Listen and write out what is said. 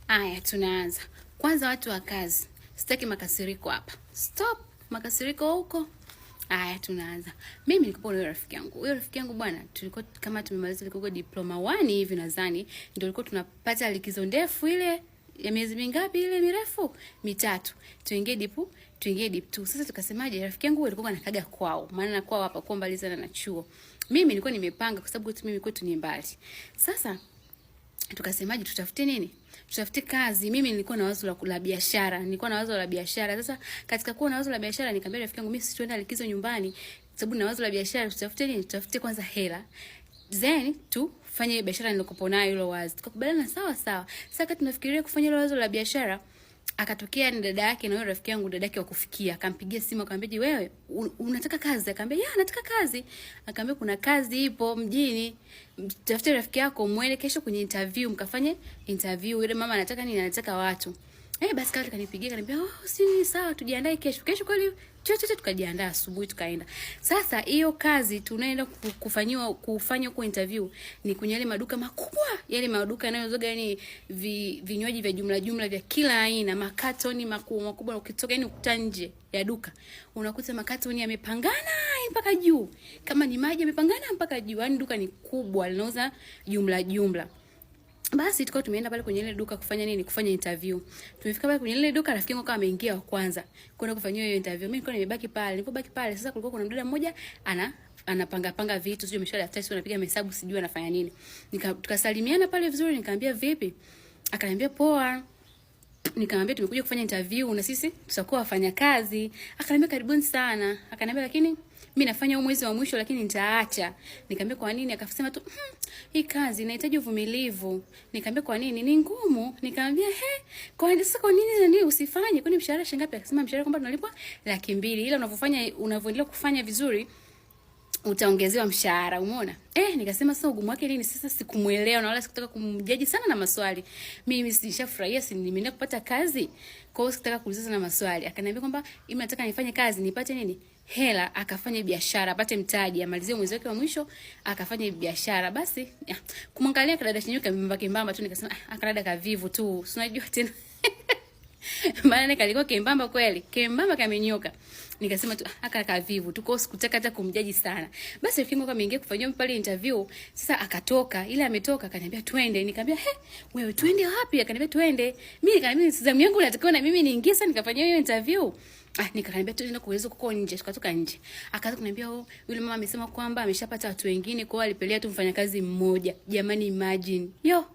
Aya, tunaanza. Kwanza watu wa kazi, sitaki makasiriko hapa. Stop makasiriko huko. Aya, tunaanza. Mimi nilikuwa na huyo rafiki yangu. Huyo rafiki yangu bwana, tulikuwa kama tumemaliza ilikuwa diploma 1 hivi nadhani, ndio tulikuwa tunapata likizo ndefu ile ya miezi mingapi ile mirefu? Mitatu. Tuingie dip 2. Sasa tukasemaje, rafiki yangu alikuwa anakaga kwao, maana kwao hapa kwa mbali sana na chuo. Mimi nilikuwa nimepanga kwa sababu kwetu mimi kwetu ni mbali. Sasa tukasemaje, tutafute nini? Tutafute kazi. Mimi nilikuwa na wazo la biashara, nilikuwa na wazo la biashara. Sasa katika kuwa na wazo la biashara, nikamwambia rafiki yangu, mimi sisi tuenda likizo nyumbani, sababu na wazo la biashara, tutafute nini? Tutafute kwanza hela, then tufanye biashara nilokopo nayo hilo wazo. Tukakubaliana sawa sawa. Sasa wakati tunafikiria kufanya hilo wazo la biashara, akatokea ni dada yake na yule rafiki yangu, dada yake wa kufikia, akampigia simu akamwambia, "Je, wewe unataka kazi?" Akamwambia, "Ya, nataka kazi." Akamwambia, "Kuna kazi ipo mjini, tafute rafiki yako mwende kesho kwenye interview, mkafanye interview. Yule mama anataka nini? Anataka watu." Basi kale kanipigia kaniambia, "Oh, si sawa, tujiandae kesho." Kesho kweli chochote tukajiandaa asubuhi tukaenda. Sasa hiyo kazi tunaenda kufanyiwa kufanya huko interview ni kwenye yale maduka makubwa, yale maduka yanayozoga yani vinywaji vya jumla jumla vya kila aina, makatoni makubwa makubwa, ukitoka yani ukuta nje ya duka unakuta makatoni yamepangana mpaka juu, kama ni maji yamepangana mpaka juu, yani duka ni kubwa linauza jumla jumla. Basi tukawa tumeenda pale kwenye ile duka kufanya nini? Kufanya interview. Tumefika pale kwenye ile duka, rafiki yangu kama ameingia wa kwanza kwenda kufanyia hiyo interview. Mimi nilikuwa nimebaki pale. Nilipobaki pale, sasa kulikuwa kuna mdada mmoja anapanga panga vitu, sijui ameshika daftari, sijui anapiga mahesabu, sijui anafanya nini. Tukasalimiana pale vizuri, nikamwambia vipi? Akaniambia poa. Nikamwambia tumekuja kufanya interview na sisi tutakuwa wafanyakazi. Akaniambia karibuni sana. Akaniambia lakini mimi nafanya huu mwezi wa mwisho lakini nitaacha. Nikamwambia kwa nini? Akasema tu hii kazi inahitaji uvumilivu. Nikamwambia kwa nini? Ni ngumu. Nikamwambia he, kwa nini sasa, kwa nini na nini usifanye? Kwani mshahara shilingi ngapi? Akasema mshahara kwamba tunalipwa 200,000, ila unavyoendelea kufanya vizuri utaongezewa mshahara, umeona? Nikasema sasa ugumu wake nini? Sasa sikumuelewa na wala sikutaka kumjaji sana na maswali. Mimi sishafurahia, si nimeenda kupata kazi. Kwa hiyo sikutaka kuuliza sana maswali. Akaniambia kwamba mimi nataka nifanye kazi nipate nini? Hela, akafanye biashara, apate mtaji, amalizie mwezi wake wa mwisho, akafanye biashara. Basi kumwangalia kadada chenyewe kambamba kembamba tu, nikasema akadada kavivu tu. Si unajua tena. Maana kalikuwa kembamba kweli, kembamba kamenyoka. Nikasema tu aka kavivu tu, kwa sikutaka hata kumjaji sana. Basi rafiki yangu ameingia kufanyia pale interview, sasa akatoka, ila ametoka akaniambia twende. Nikamwambia he, wewe twende wapi? Akaniambia twende. Mimi nikamwambia zamu yangu natakiwa na mimi niingie sasa nikafanyia hiyo interview. Nikamwambia tuende kuweza kuko nje, tukatoka nje. Akaanza kuniambia oh, yule mama amesema kwamba ameshapata watu wengine, kwa hiyo alipelea tu mfanyakazi mmoja. Jamani, imagine. Yo.